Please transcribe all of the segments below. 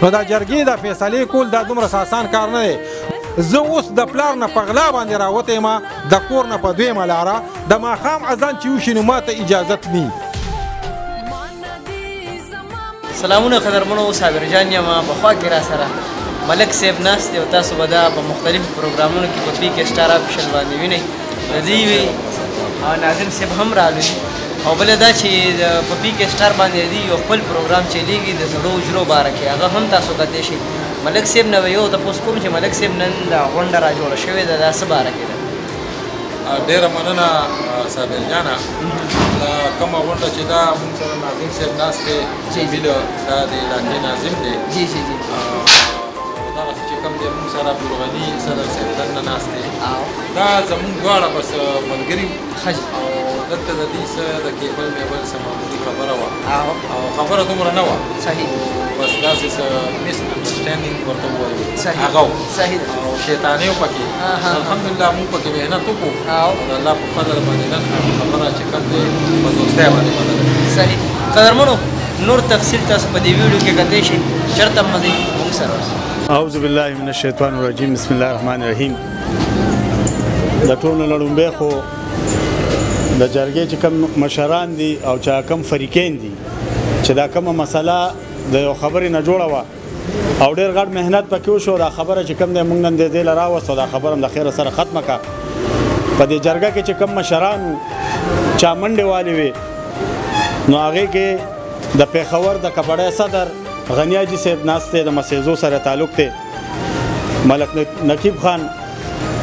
نو دا جرګې دا فیصلې کول دا دومره آسان کار نه دی. زه اوس د پلار نه په غلا باندې راوتی یم، د کور نه په دویمه لاره، د ماښام اذان چې وشي نو ما ته اجازت نی. سلامونه قدرمنو، صابر جان یم. په خوا کې را سره ملک صاحب ناست دی او تاسو به دا په مختلفو پروګرامونو کې په پی کې سټار افیشل باندې وینئ. د دې وي او ناظم صاحب هم رالوي. او بله دا چې په پی کې سټار باندې دی یو خپل پروګرام چلیږي د زړو حجرو باره کې، هغه هم تاسو کتلی شئ. ملک صاحب نه به یو تپوس کوم چې ملک صاحب نن دا غونډه را جوړه شوې ده، دا څه باره کې ده؟ ډېره مننه صابر جانه. دا کومه غونډه چې دا موږ سره ناظم صاحب ناست دی، جمیل دا د علاقې ناظم دی. جی جی جی. دغسې چې کوم دی موږ سره عبدالغني صدر صاحب دننه ناست دی. دا زموږ دواړه بس ملګري او دلته د دې څه د کیبل میبل څه معمولي خبره وه او خبره دومره نه وه، صحیح، بس داسې څه مس انډرسټینډینګ ورته ووایو هغه و او شیطانې و پکې. الحمدلله موږ پکې محنت وکړو او د الله په فضل باندې نن هغه خبره چې کوم دی په دوستۍ باندې بدله. صحیح. قدرمنو نور تفصیل تاسو په دې ویډیو کې کتلی شئ، چېرته مه ځئ، موږ سره اوسئ. اعوذ بالله من الشیطان الرجیم، بسم الله الرحمن الرحیم. د ټولو لړومبی خو د جرګې چې کوم مشران دي او چې کوم فریقین دي چې دا کومه مسله د یو خبرې نه جوړه وه او ډېر غټ محنت پکې وشو، دا خبره چې کوم دی موږ نن دې ځای له راوستو، دا خبره هم د خیره سره ختمه کړه. په دې جرګه کې چې کوم مشران وو چا منډې والې وې، نو هغې کې د پېښور د کبړۍ صدر غني حاجي صاحب ناست دی، د مسیزو سره تعلق دی، ملک نقیب خان،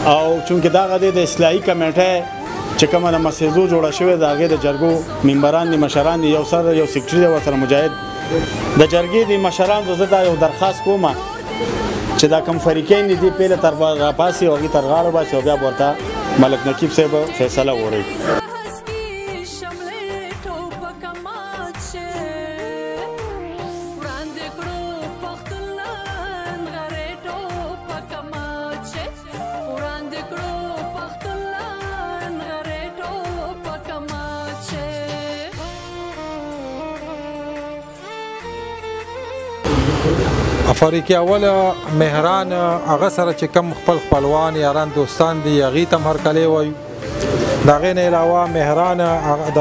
او چونکې دغه دی د اصلاحي کمیټې چې کومه د مسیزو جوړه شوې ده، هغې د جرګو ممبران دي، مشران دي، یو سر یو سیکرټري دی ورسره مجاهد. د جرګې د مشرانو زه دا یو درخواست کوم چې دا کوم فریقین دي دې پیله تر راپاسي او هغې تر غاړه باسي او بیا به ورته ملک نقیب صاحب فیصله ووري. فریق اول مهران هغه سره چې کوم خپل خپلوان یاران دوستان دي هغې ته هم هرکلی وایو. د هغې نه علاوه مهران د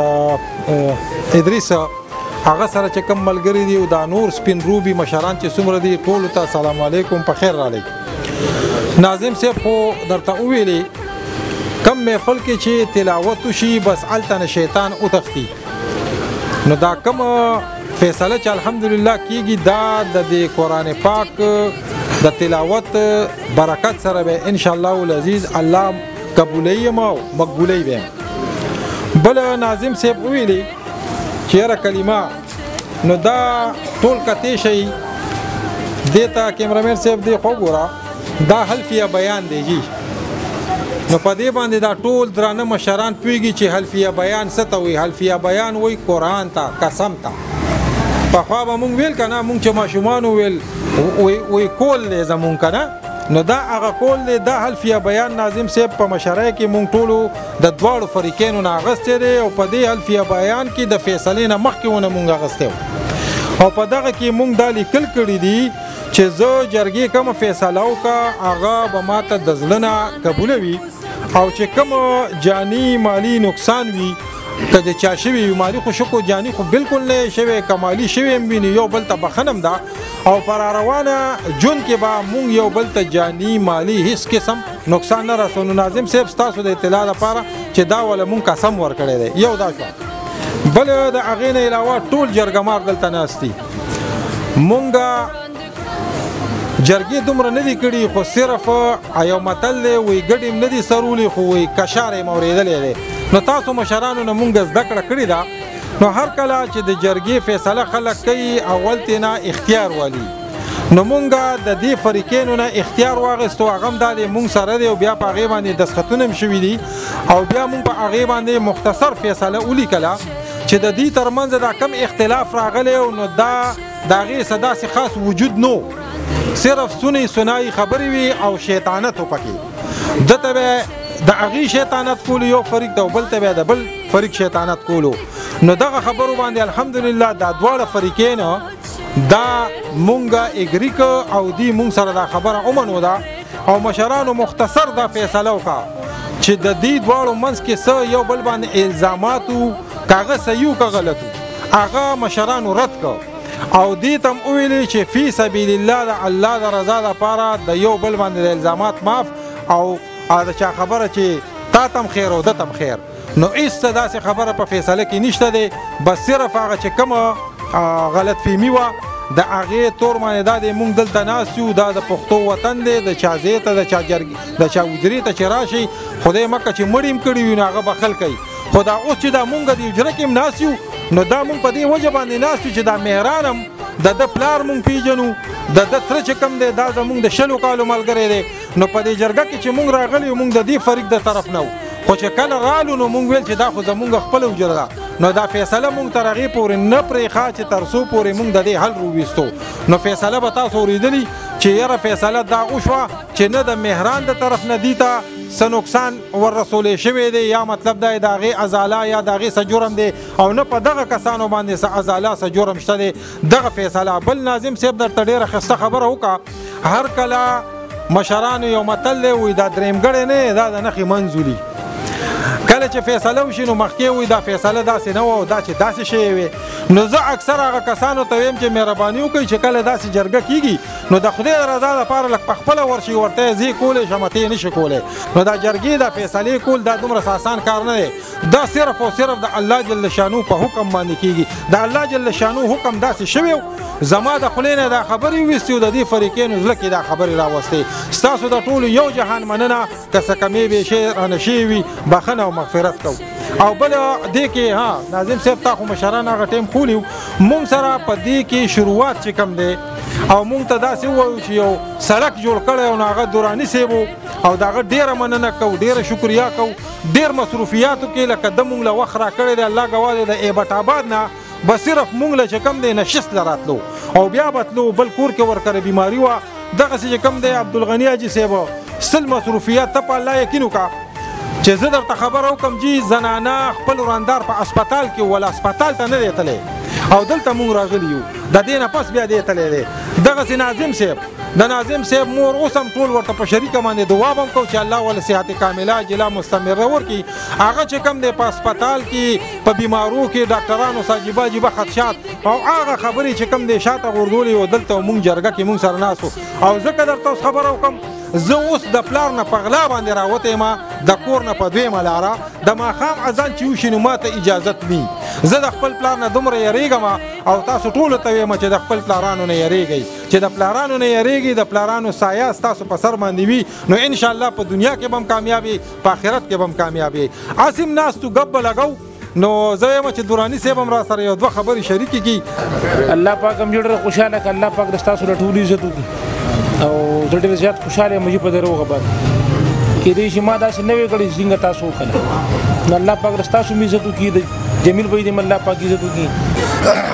ادریس هغه سره چې کوم ملګري دي او دا نور سپین روبي مشران چې څومره دي ټولو ته سلام علیکم، په خیر راغلئ. ناظم صاحب خو درته وویلې کم محفل کې چې تلاوت وشي بس هلته نه شیطان وتښتي. نو دا کوم فیصله چې الحمدلله کیږي دا د دې قرآن پاک د تلاوت برکت سره به ان شاء الله العزیز الله قبولوي یم او مقبولوي به. بل ناظم صاحب وویلې چې یاره کلمه نو دا ټول کتې شي، دې ته کیمرامین صاحب دې خو ګوره دا حلفیه بیان دی جی. نو په دې باندې دا ټول درانه مشران پوهېږي چې حلفیه بیان څه ته وایي. حلفیه بیان وایي قرآن ته، قسم ته. پخوا به مونږ ویل که نه، مونږ چې ماشومانو ویل وی کول دی زمونږ که نه، نو دا هغه کول دی. دا حلفیه بیان ناظم صاحب په مشرۍ کې مونږ ټولو د دواړو فریقینو نه اخیستی دی او په دې حلفیه بیان کې د فیصلې نه مخکې ونه مونږ اخیستی او په دغه کې مونږ دا لیکل کړي دي چې زه جرګې کومه فیصله وکړه هغه به ماته د زړه نه قبوله وي او چې کوم جاني مالي نقصان وي که د چا شوي وي، مالي خو شکو جاني خو بالکل نه شوی، که مالي شوی هم وي نو یو بل ته بخښنه هم ده او په روانه ژوند کې به مونږ یو بل ته جاني مالي هیڅ قسم نقصان نه رسوو. نو ناظم صاحب ستاسو د اطلاع لپاره چې دا وله مونږ قسم ورکړی دی، یو دا شوه. بل د هغې نه علاوه ټول جرګمار دلته ناست دي. مونږ جرګې دومره نه دي کړي خو صرف یو متل دی وایي ګډې هم نه دي سرولي خو وایي کشار یې اورېدلی دی. نو تاسو مشرانو نه مونږ زده کړه کړې ده. نو هر کله چې د جرګې فیصله خلک کوي اول ترې نه اختیار والي، نو مونږ د دې فریقینو نه اختیار واخیستو، هغه هم دا دی مونږ سره دی او بیا په هغې باندې دستخطونه هم شوي دي او بیا مونږ په هغې باندې مختصر فیصله ولیکله چې د دې ترمنځ دا کم اختلاف راغلی نو دا د هغې څه داسې خاص وجود نو، صرف سونی سنایي خبرې وي او شیطانت و پکې. ده ته به د هغې شیطانت کولو یو فریق ته او بل ته به د بل فریق شیطانت کولو. نو دغه خبرو باندې الحمدلله دا دواړه فریقین دا مونږه اګری کو او دی مونږ سره دا خبره ومنو ده. او مشرانو مختصر دا فیصله وکړه چې د دې دواړو منځ کې څه یو بل باندې الزامات وو، که هغه صحیح که غلط وو، هغه مشرانو رد کړ او دې ته هم وویلې چې فی سبیل الله د الله د رضا دپاره د یو بل باندې د الزامات معاف او د چا خبره چې تا ته هم خیر او ده ته هم خیر. نو هېڅ څه داسې خبره په فیصله کې نشته دی، بس صرف هغه چې کومه غلط فهمي وه د هغې تور باندې دا دی مونږ دلته ناست یو، دا د پښتو وطن دی، د چا ځای ته د چا جرګې د چا حجرې ته چې راشي خدای مکه چې مړي هم کړي وي نو هغه بخښل کوي. خو دا اوس چې دا مونږ د حجره کې هم ناست یو نو دا مونږ په دې وجه باندې ناست یو چې دا مهران هم د ده پلار مونږ پیژنو، د ده تره چې کوم دی دا زمونږ د 20 کالو ملګری دی. نو په دې جرګه کې چې مونږ راغلي یو مونږ د دې فریق د طرف نه وو، خو چې کله رالو نو مونږ ویل چې دا خو زمونږ خپله حجره ده، نو دا فیصله مونږ تر هغې پورې نه پرېښه چې تر څو پورې مونږ د دې حل روویستو. نو فیصله به تاسو اورېدلي چې یاره فیصله دا وشوه چې نه د مهران د طرف نه دي ته څه نقصان ورسولی شوی دی یا مطلب دا د هغې ازاله یا د هغې څه جرم دی او نه په دغه کسانو باندې څه ازاله څه جرم شته دی. دغه فیصله بل ناظم صاحب درته ډېره ښایسته خبره وکړه. هر کله مشرانو یو متل دی وایي دا درېیمګړی نه دی دا د نښې منځ ولي. کله چې فیصله وشي نو مخکې وایي دا فیصله داسې نه وه او دا چې داسې شوې وي. نو زه اکثر هغه کسانو ته وایم چې مهرباني وکړئ چې کله داسې جرګه کیږي نو د خدای د رضا دپاره لږ په خپله ورشي ورته یې زه کولی شم ته یې نشي کولی. نو دا جرګې دا فیصلې کول دا دومره آسان کار نه دی، دا صرف او صرف د الله جل شانو په حکم باندې کیږي. د الله جل شانو حکم داسې شوی زما د خولې نه دا خبرې وویستې او د دې فریقینو زړه کې دا خبرې راوستې. ستاسو د ټولو یو جهان مننه، که څه کمې بیشې رانه شوې وي بخښنه او مغفرت کوو. او بل دې کې ها ناظم صاحب تا خو مشران هغه ټایم ښولي وو، مونږ سره په دې کې شروعات چې کوم دی او مونږ ته داسې ووایو چې یو سړک جوړ کړی او نو هغه دوراني صاحب و او د هغه ډېره مننه کوو، ډېره شکریا کوو. ډېر مصروفیاتو کې لکه ده مونږ له وخت راکړی دی، الله ګواه دی د ایبټ آباد نه به صرف مونږ له چې کوم دی نشست له راتلو او بیا به تلو بل کور کې ورکره بیماري وه. دغسې چې کوم دی عبدالغني حاجي صاحب سل مصروفیات ته په الله یقین وکړه چې زه درته خبره وکړم جي زنانه خپل وراندار په هسپتال کې ولا هسپتال ته نه دی تللی او دلته مونږ راغلي یو، د دې نه پس بیا دی تللی دی. دغسې ناظم صاحب د ناظم صاحب مور اوس هم ټول ورته په شریکه باندې دعا به هم کوو چې الله وله صحت کامله عاجله مستمره ورکړي. هغه چې کوم دی په هسپتال کې په بیمارو کې ډاکټرانو څه عجیبه عجیبه خدشات او هغه خبرې چې کوم دی شاته غورځولې او دلته مونږ جرګه کې مونږ سره ناست وو. او ځکه درته اوس خبره وکړم زه اوس د پلار نه په غلا باندې راوتی یم، د کور نه په دویمه لاره د ماښام اذان چې وشي نو ما ته اجازت نی، زه د خپل پلار نه دومره یریږم او تاسو ټولو ته وایم چې د خپل پلارانو نه یریږئ، چې د پلارانو نه یریږئ د پلارانو سایه ستاسو په سر باندې وي نو انشاءالله په دنیا کې به هم کامیاب یئ په آخرت کې به هم کامیاب یئ. هسې هم ناست یو ګپ به لګوو. نو زه وایم چې دوراني صاحب هم را سره یو دوه خبرې شریکې کړي. الله پاک هم ډېر خوشحاله کړه، الله پاک د ستاسو له ټولو عزت وکړي او زه ډېر زیات خوشحاله یم چې په دې روغه باندې کېدای شي ما داسې نه وی کړی چې څنګه تاسو وکړه. نو الله پاک د ستاسو هم عزت وکړي، د جمیل بھائی دې هم الله پاک عزت وکړي.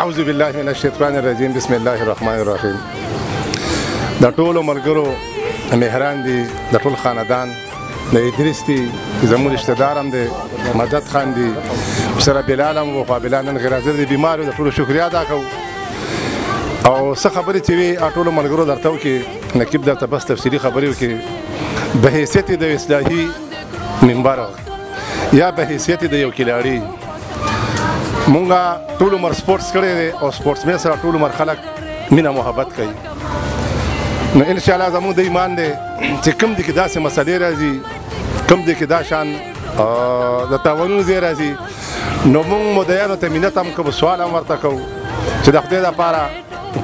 اعوذ بالله من الشیطان الرجیم، بسم الله الرحمن الرحیم. د ټولو ملګرو مهران دي، د ټول خاندان د ادریس دي، زموږ رشته دار هم دی، مدد خان دي، سره بلال هم و، خو بلال نن غیر حاضر دی، بیمار و، د ټولو شکریا ادا کوو. او څه خبرې چې وي ټولو ملګرو درته وکړي، نقیب درته بس تفصیلي خبرې وکړي. به حیثیت د اصلاحي منبر یا به حیثیت د یو کلاړي، مونږ ټول عمر سپورټس کړی دی او سپورټسمن سره ټول عمر خلک مینه محبت کوي. نو انشاءالله زموږ د ایمان دی چې کوم دي کې داسې مسلې راځي، کوم دي کې دا شان د تاوانونو ځای راځي، نو موږ مدیانو ته منت هم کوو، سوال هم ورته کوو چې د خدای دپاره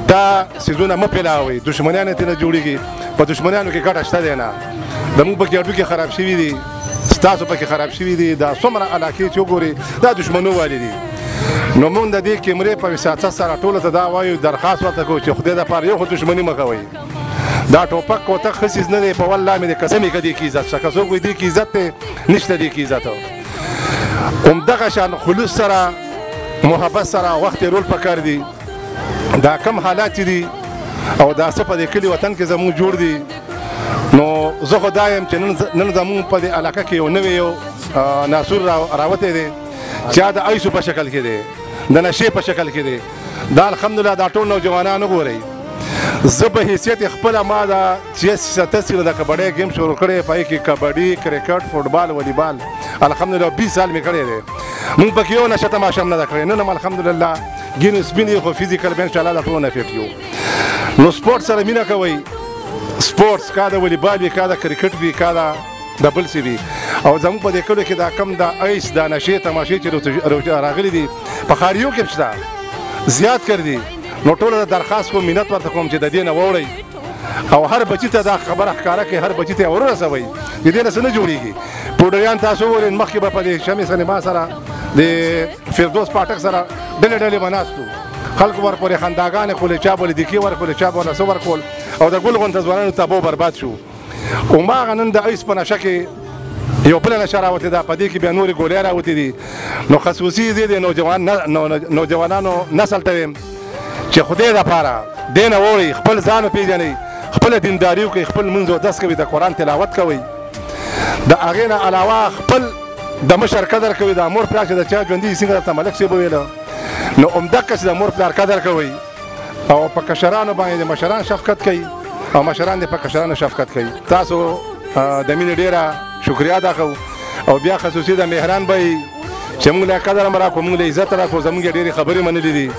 دا څیزونه مه پیلاوئ، دښمنیانو ته نه جوړېږي، په دښمنیانو کې ګټه شته دی نه، زموږ پکې هډوکي خراب شوي دي، ستاسو پکې خراب شوي دي، دا څومره علاقې چې وګورئ دا دښمنو والي دي. نو موږ د دې کیمرې په وساطت سره ټولو ته دا وایو، درخواست ورته کوو چې خدای دپاره یو خو دښمني مه کوئ. دا ټوپک کوتک ښه څیز نه دی، په والله مې د قسم یې که دې کې عزت شته، که څوک وایي دې کې عزت دی، نشته دې کې عزت. همدغه شان خلوص سره محبت سره وخت تېرول پکار دي. دا کم حالات چې دي او دا څه په دې کلي وطن کې زموږ جوړ دي، نو زه خو دا یم چې نن زموږ په دې علاقه کې یو نوی یو ناسور راوتی دی چې د ایسو په شکل کې دی، د نشې په شکل کې دی. دا الحمدلله دا ټول نوجوانان وګورئ. زه په حیثیت خپله ما دا 86 د کبډۍ game شروع کړی، په هغې کې کبډي، کرکټ، فوټبال، والیبال الحمدلله 20 سال مې کړی دی. موږ پکې یو نشه تماشه هم نه ده کړې. نن هم الحمدلله ګین سپین یو، خو physical به انشاءالله د ټولو نه fit یو. نو سپورټ سره مینه کوئ، سپورټس کا د والیبال وي، کا د کرکټ وي، کا د بل څه وي. او زموږ په دې کلیو کې دا کم د ایس د نشې تماشې چې راغلي دي په ښاریو کې هم شته زیات کړي دي. نو ټولو ته درخواست کوم، منت ورته کوم چې د دې نه واوړئ او هر بچي ته دا خبره ښکاره کړئ، هر بچي ته یې ورسوئ. د دې نه څه نه جوړېږي. پوډریان تاسو وګورئ، مخکې به په دې شمع سینما سره د فردوس پاټک سره ډلې ډلې به ناست وو، خلکو ورپورې خنداګانې کولې، چا به له دیکې ورکولې، چا به له څه ورکول، او د ګل غونته ځوانانو تباه برباد شو. هماغه نن د ایس په نشه کې یو بله نشه راوتې ده، په دې کې بیا نورې ګولۍ راوتې دي. نو خصوصي زه د نوجوانانو نسل ته وایم چې خدای دپاره دې نه وړئ، خپل ځان وپېژنئ، خپله دینداري وکړئ، خپل لمونځ اودس کوئ، د قرآن تلاوت کوئ، د هغې نه علاوه خپل د مشر قدر کوئ، د مور پلار چې د چا ژوندي څنګه درته ملک صاحب وویله، نو همدقه چې د مور پلار قدر کوئ او په کشرانو باندې د مشران شفقت کوي او مشران دې په کشرانو شفقت کوي. تاسو د مینې ډېره شکریه ادا کوو. او بیا خصوصي د مهران بای چې موږ له قدر هم راکړو، موږ له عزت راکړو، زموږ یې ډېرې خبرې منلې دي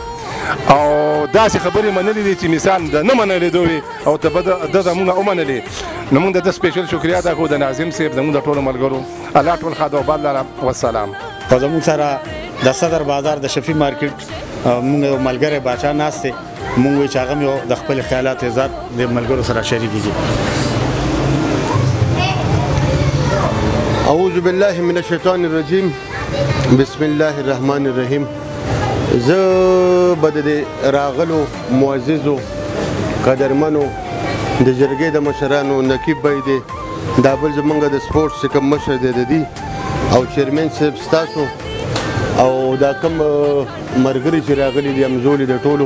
او داسې خبرې منلې دي چې مثال د نه منلې دوی او ته به ده زموږ ومنلې. نو موږ د ده special شکریه ادا کوو، د ناظم صاحب، زموږ د ټولو ملګرو. الله ټول ښاد او آباد لره. والسلام. په زموږ سره د صدر بازار د شفیع مارکیټ موږ یو ملګری باچا ناست دی، موږ وایو چې هغه هم یو د خپل خیالاتو اظهار د ملګرو سره شریک کړي. اعوذ بالله من الشیطان الرجیم، بسم الله الرحمن الرحیم. زه به د دې راغلو معززو قدرمنو د جرګې د مشرانو نقیب بای دی، دا بل زمونږ د سپورټس چې کوم مشر دی د دې او chairman صاحب ستاسو او دا کوم ملګري چې راغلي دي همزولي د ټولو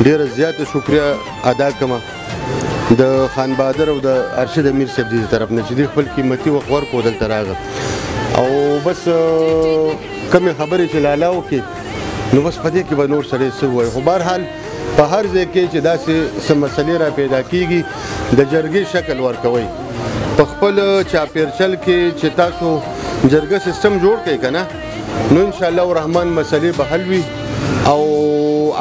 ډېره زیاته شکریه ادا کړم د خان بهادر او د ارشد امیر صاحب دې طرف نه چې دوی خپل قیمتي وخت ورکړو دلته راغله. او بس کمې خبرې چې لالا وکړي نو بس په دې کې به نور سړی څه ووایي، خو بهرحال په هر ځای کې چې داسې څه مسلې را پیدا کیږي د جرګې شکل ورکوئ. په خپل چاپېرچل کې چې تاسو جرګه سیستم جوړ کړئ که نه، نو انشاءالله الرحمن مسلې به حل وي او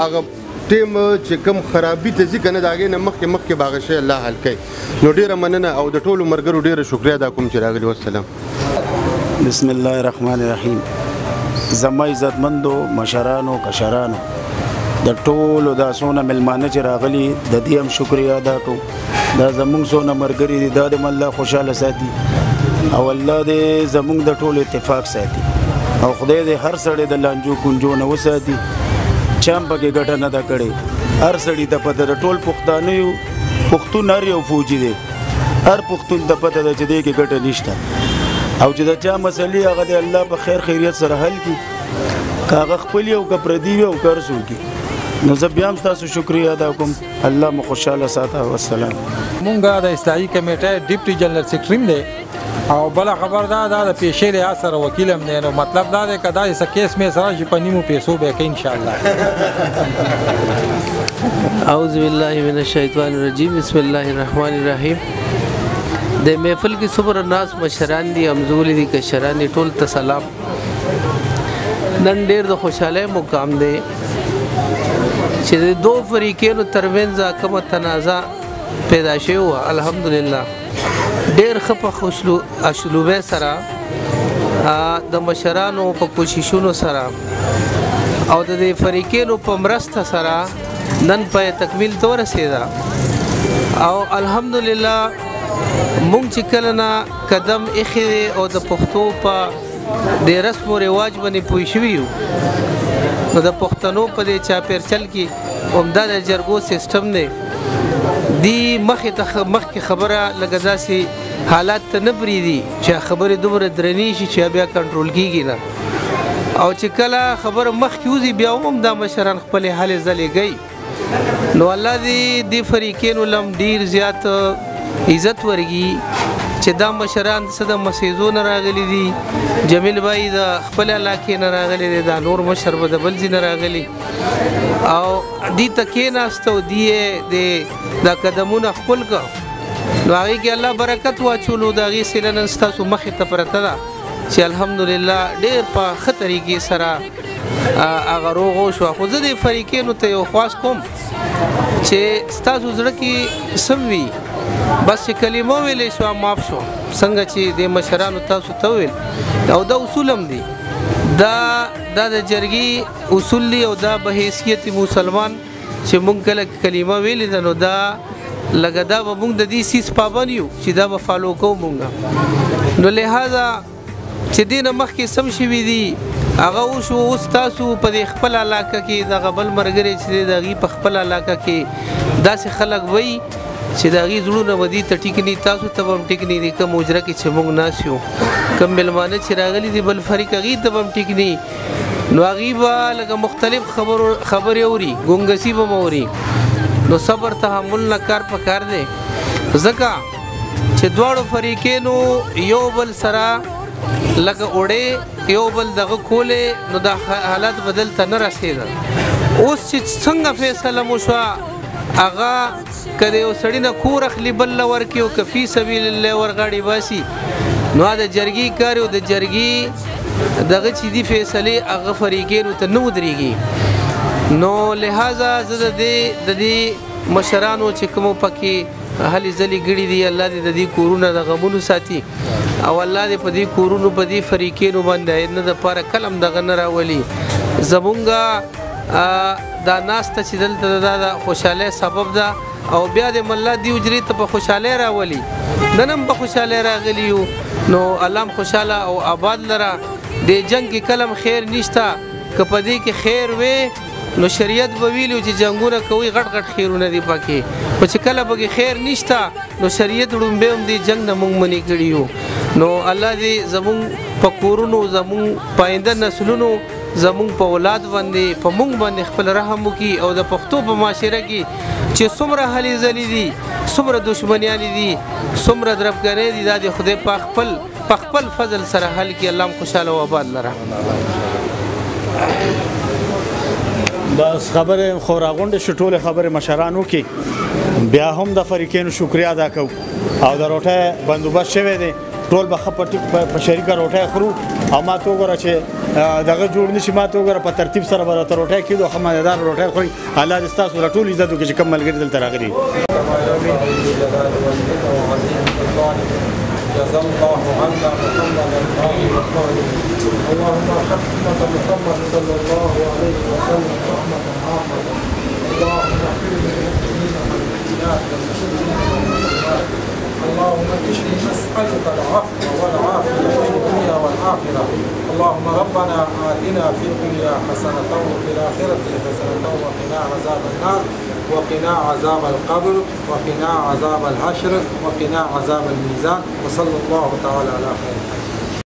هغه ټیم چې کوم خرابي ته ځي که نه د هغې نه مخکې مخکې به هغه شی الله حل کوي. نو ډېره مننه او د ټولو ملګرو ډېره شکریه ادا کوم چې راغلي. والسلام. بسم الله الرحمن الرحیم. زما عزتمندو مشرانو کشرانو د ټولو دا څونه مېلمانه چې راغلي د دې هم شکریه ادا کوو. دا زموږ څونه ملګري دي، دا دې هم الله خوشحاله ساتي او الله دې زموږ د ټولو اتفاق ساتي او خدای دې هر سړی د لانجو کنجو نه وساتي. چا هم پکې ګټه نه ده کړې، هر سړي ته پته ده. ټول پښتانه یو، پښتون هر یو فوجي دی، هر پښتون ته پته ده چې دې کې ګټه نشته او چې د چا مسلې هغه دې الله په خیر خیریت سره حل کړي، که هغه خپل او که پردي وي او که هر څوک وي. نو زه بیا هم ستاسو شکریه ادا کوم، الله مو خوشحاله ساته. والسلام. مونږ د اصلاحي کمیټې deputy general secretary دی او بله خبر دا ده د پیشې لحاظ سره وکیل هم دی، نو مطلب دا دی که داسې څه case مې سره شي په نیمو پیسو به یې کوي انشاءالله. اعوذ بالله من الشیطان الرجیم، بسم الله الرحمن الرحیم. د محفل کې څومره ناس مشران دي، همزولي دي، کشران دي، ټول ته سلام. نن ډېر د خوشحالۍ مقام دی چې د دوو فریقینو ترمنځ کومه تنازع پیدا شوې وه، الحمدلله ډېر ښه په اسلوبۍ سره د مشرانو په کوششونو سره او د دې فریقینو په مرسته سره نن په تکمیل ته ورسېده. او الحمدلله مونږ چې کله نه قدم ایښی دی او د پښتو په د رسم و رواج باندې پوه شوي یو، نو د پښتنو په دې چاپېرچل کې همدا د جرګو سیستم دی. دی مخې ته مخکې خبره لکه داسې حالات ته نه پرېږدي چې خبرې دومره درنې شي چې بیا کنټرول کېږي نه، او چې کله خبره مخکې وځي بیا هم دا مشران خپلې هلې ځلې کوي. نو الله دې دې فریقینو لم ډېر زیات عزت ورکړي چې چې دا مشران څه د مسیزو نه راغلي دي، جمیل بای د خپل علاقې نه راغلي دي، دا نور مشر به د بل ځای نه راغلي او دې ته کېناسته او دې دا قدمونه خپل کړه. نو هغې کې الله برکت واچولو. د هغې سیله نن ستاسو مخې ته پرته ده چې الحمدلله ډېر په ښه طریقې سره هغه روغ وشوه. خو زه دې فریقینو ته یو خواست کوم چې ستاسو زړه کې سم وي، بس چې کلمه ویلې شوه معاف شو، څنګه چې دې مشرانو تاسو ته وویل. او دا اصول هم دي، دا د جرګې اصول دي او دا به حیثیت مسلمان چې مونږ کله کلمه ویلې ده نو دا لکه دا به مونږ د دې څیز پابند یو چې دا به follow کوو مونږ. نو لهذا چې دې نه مخکې سم شوي دي هغه وشو. اوس تاسو په دې خپل علاقه کې دغه بل ملګری چې دی د هغې په خپل علاقه کې داسې خلک وایي چې د هغې زړونه به دې ته ټیک نه، تاسو ته به هم ټیک نه دي. کوم حجره کې چې موږ ناست یو، کوم مېلمانه چې راغلي دي بل فریق هغې ته به هم ټیک نه، نو هغې به لکه مختلف خبرې اوري، ګنګسي به هم اوري. نو صبر تحمل نه کار په کار دی، ځکه چې دواړو فریقینو یو بل سره لکه اوړې یو بل دغه کولې، نو دا حالت بدل ته نه رسېده. اوس چې څنګه فیصله مو شوه هغه که د یو سړي نه کور اخلي بل له ورکړي او که فی سبیل الله ورغاړي باسي، نو د جرګې کار او د جرګې دغه چې دي فیصلې هغه فریقینو ته نه ودرېږي. نو لهذا زه د دې مشرانو چې کومو پکې هلې ځلې ګړي دي، الله دې د دې کورونه د غمونو ساتي او الله دې په دې کورونو په دې فریقینو باندې نه دپاره کلم دغه نه راولي. زمونږه دا ناسته چې دلته ده دا د خوشحالۍ سبب ده او بیا دې الله دې حجرې ته په خوشحالۍ راولي. نن هم په خوشحالۍ راغلي یو، نو الله هم خوشحاله او آباد لره. دې جنګ کې کلم خیر نشته، که په دې کې خیر وي نو شریعت به ویلي چې جنګونه کوي غټ غټ خیرونه دي پکې، خو چې کله پکې خیر نشته نو شریعت ړومبی هم دې جنګ نه موږ منې کړي یو. نو الله دې زموږ په کورونو، زموږ په آینده نسلونو، زموږ په اولاد باندې، په موږ باندې خپل رحم وکړي او د پښتو په معاشره کې چې څومره هلې ځلې دي، څومره دښمنیانې دي، څومره دربګنۍ دي، دا دې خدای په خپل فضل سره حل کړي. الله هم خوشحاله او آباد لره. بس خبرې خو راغونډې شو، ټولې خبرې مشران وکړي. بیا هم د فریقینو شکریه ادا کوو او د روټۍ بندوبست شوی دی، ټول به ښه په شریکه روټۍ خورو. او ما ته وګوره چې دغه جوړ نه شي، ما ته وګوره په ترتیب سره به راته روټۍ کېدو، ښه مزېدار روټۍ خوري. الله دې ستاسو له ټول عزت وکړي چې کوم ملګري دلته راغلي. جزا الله عنا محمدا اللهم ارحم أمة محمد صلى الله عليه وسلم رحمة عامة. اللهم اغفر للمؤمنين والمؤمنات والمسلمين والمسلمات. اللهم إني أسألك العفو والعافية في الدنيا والآخرة. اللهم ربنا آتنا في الدنيا حسنة وفي الآخرة حسنة وقنا عذاب النار وقنا عذاب القبر وقنا عذاب الحشر وقنا عذاب الميزان. وصلى الله تعالى على خير.